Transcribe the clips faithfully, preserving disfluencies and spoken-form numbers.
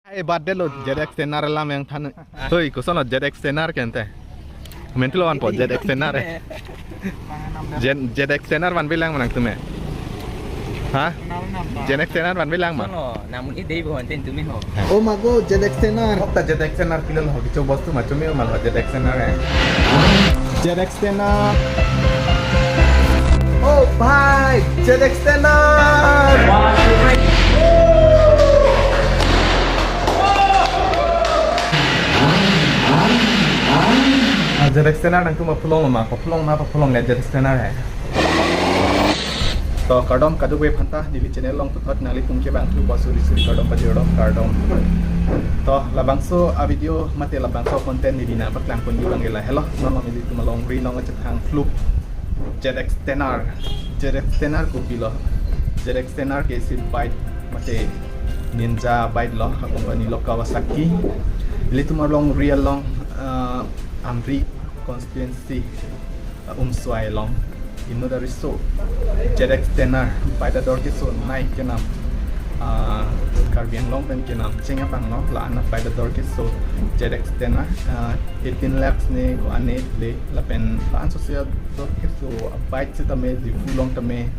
Ai birthday lo Z X ten R alam yang than. Hoi, koson lo Z X ten R kente. Mentil wan po Z X ten R. Jen, Z X ten R vanvelang ma nangtum eh. Ha? Z X ten R vanvelang ma. Kono, namun i dei bo anten tumi ho. Oh mago Z X ten R. Hok ta Z X ten R kilo lo, kicho bostu ma chumi ma lo Z X ten R eh. Z X ten R. Oh bhai, Z X ten R. Ah, Z X ten R nangtum apulong ma, apulong ma, apulong le Z X ten R eh. To kardom kadokave aphanta, neli channel along puthot nanglitum kevang thu bosuri suri kardom pajir kardom kardom. To labangso a video mate labangso content neli nangpaklang ponji abang ke lahelo, non nelitum alongri along kachethang fluke Z X ten R. Z X ten R kopilo? Z X ten R ke isi bike mate Ninja bike lo, a company lo Kawasaki. Ilitum alongri along, ah, Amri constituency, ah, Umswai along inut ariso Z X ten R bike ador keso nai kenam, ah, Karbi Anglong pen kenam cheng abang lo, la-an a bike ador keso Z X ten R, ah, eighteen lakhs ne ko-an le lapen la-an sose ador keso a bike sitame Diphu along tame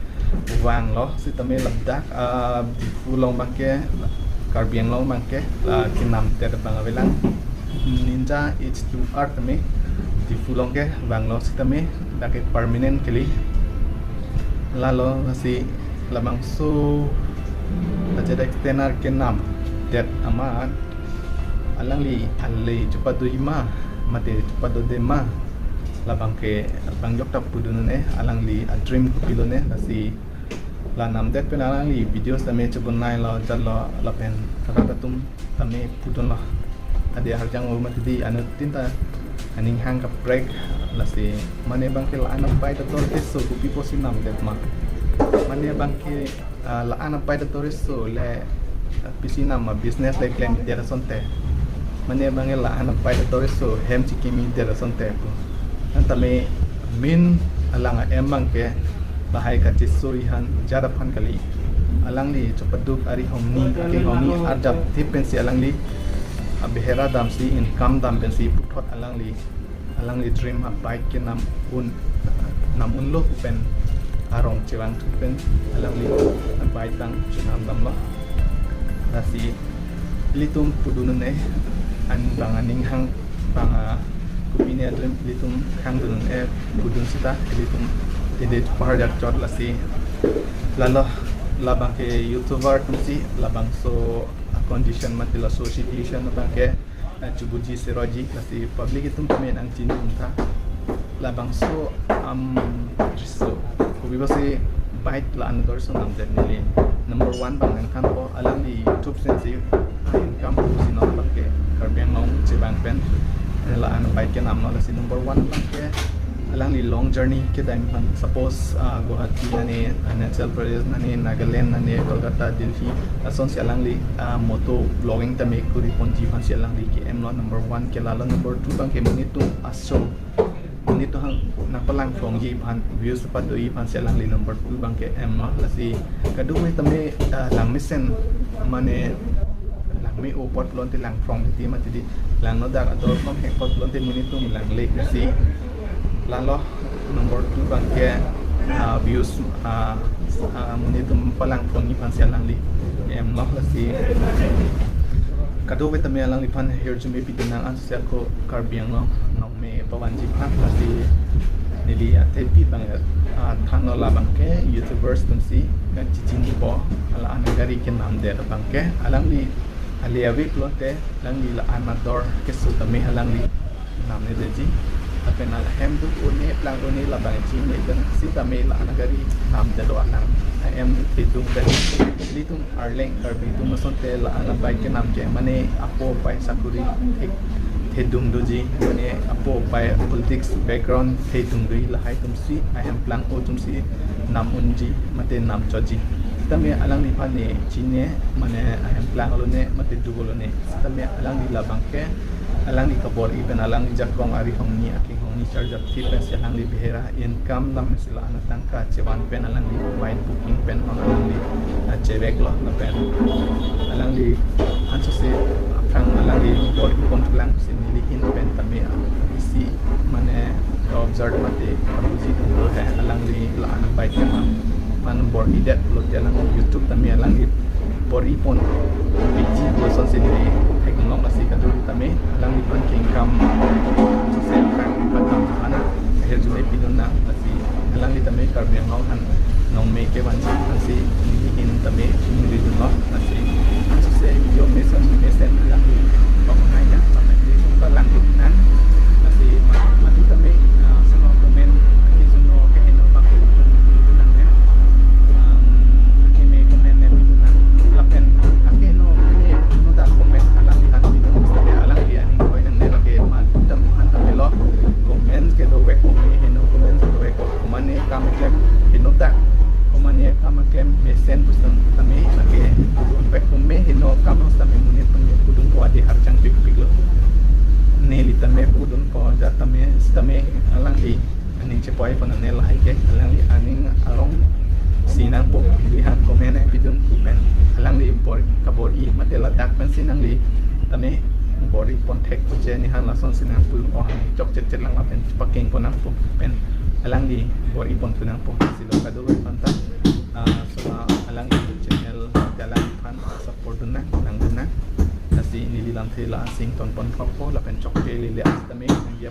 vanglo sitame ladak, ah, Diphu along abang ke, Karbi Anglong abang ke, la kenamdet abang avelang Ninja H two R tame Diphu along ke vanglo sitame dak ke permanent kali. Lalo lasi labangso Z X ten R kenamdet amat alangli ale chepado-i ma mate chepado-de ma, labang ke abang jok ta pudun un-e, alangli a dream kopilo ne, lasi la namdet pen alangli videos tame chebonai lo jat lo lapen rat atum tame pudun lo. Ade arjang o mati di anuttin ta aning hang kaprek, lasi mane abang ke la-an a bike ador keso kopi pusi namdet ma. Mane abang ke, ah, la-an a bike ador keso le, ah, pisi nam a business le klemdet asonte. Mane abang ke la-an a bike ador keso hem chikimidet asonte pu. An tame main alang a aim abang ke lahai kachesuri aphan jat aphan kali. Alangli chopaduk ari hongni, aking hongni arjap thip pensi alangli a behera damsi income dam pensi puthot alangli, alangli dream a bike kenam un, nam unlo pen arong chevang thu pen alangli a bike abang chenam damlo. Lasi ilitum pudun un-e, an abang aning hang abang, ah, kopine a dream ilitum hangdun un-e, pudun sita ilitum tede pahar jak chot, lasi lalo labang ke YouTuber atumsi labangso a condition mate laso situation abang ke, eh, chubuji seroji, lasi public atum tame nangchinidun tha. Labangso, am, riso kopi pusi bike la-an ador keso namdet neli. Number one abang nangthanpo, alangli YouTube sensi income pusi non abang ke Karbi Anglong chevang pen, eh, la-an bike kenamlo, lasi number one abang ke alangli long journey kedam aphan, suppose, ah, Guwahati nane, Arunachal Pradesh nane, Nagaland nane, Kolkata, Delhi, lasonsi alangli, ah, moto vlogging tame kuri ponji aphansi alangli ke-emlo number one ke. Lalo number two abang ke monit atum aso, monit atum hang nangpalang phrongji aphan, views pado-i aphansi alangli number two abang ke-emlo. Lasi kadokave tame, ah, langmesen mane langme-o apot pulote lang phrong titi mati di, langno dak ador non hek apot pulote monit atum langle, lasi lalo number two abang ke, ah, views, ah, ah, monit atum palang phrongji aphansi alangli ke-emlo. Lasi kadokave tame alangliphan hirjume pidun nang, ansose ako Karbi Anglong nongme pavanji aphan, lasi neli athepi abang, ah, thanlo labang ke YouTubers atumsi nangchichinpo, la-an gari kenamdet abang ke alangli ale ave pulote alangli la-an ador keso tame alangli namnedetji. Lapen ahem duk un-e plang un-e labang chinine pen sitame la-an gari namdetlo alang. Ahem thedung pen ilitum arleng Karbi atum asonte la-an bike kenam ke mane apo apai sakuri thek thedung doji, mane apo apai politics background thedung doji, lahai atumsi ahem plang-o atumsi nam unji mate nam chotji. Sitame alangliphan ne chinine, mane ahem plang-o lone mate duk-o lone. Sitame alangli labang ke alangli kabor-i pen alangli jakong ari hongni, aking hongni charjap thip pensi alangli behera income dam pensi la-an atangka chevan pen alangli bike booking pen non alangli, ah, cheveklo lapen alangli ansose Lang si nelihin pen tame isi mane observe mate abuji dun do he, alangli la-an bike kemam man bor-idet pulote alang YouTube tame alangli bor-ipon piji puson si neli theklong, lasi kadokave tame alangliphan kengkam sel kang patam han aher jule pidun nang, lasi alangli tame Karbi Anglong aphan nongme kevan si, lasi nelihin tame ningri dunlo, lasi ansi se video mesen mesen alangli poknai ya, pakai di sumpa lang nang, lasi ma-, madu tame, ah, semua komen, aki juno keheno bak pidun nang ya. Um, aki me komen ne pidun nang, lapen aki no ne no da komen alangliphan pidun, lasi alangli aning koi nangne lake madu tame han tame lo, komen kedo vek, komen heno komen kedo vek, komatne kam keklem heno ta, komatne kam keklem mesen pusitame lake pudun vek, kome heno kam pusitame monit pen pudunpo, adi harjang pikpik lo. Neli tame pudunpo, jat tame sitame alangli aning chepoi pon nangne, lahai ke alangli aning arong si nangpo, nelihan komen ne pidun pen alangli bor kabor-i mate ladak pensi nangli tame bor-ipon thek puche nelihan lason si nangpu, oh, chokchetchet lang lapen pakeng pon nangpo pen alangli bor-ipon thu nangpo, si lo kadokave aphanta, ah, so, ah, alangli channel, alangphan support dun nang, nang dun nang. Lasi neli lamthe la-an si ingtonpon thokpo, lapen chokche lele sitame nang dia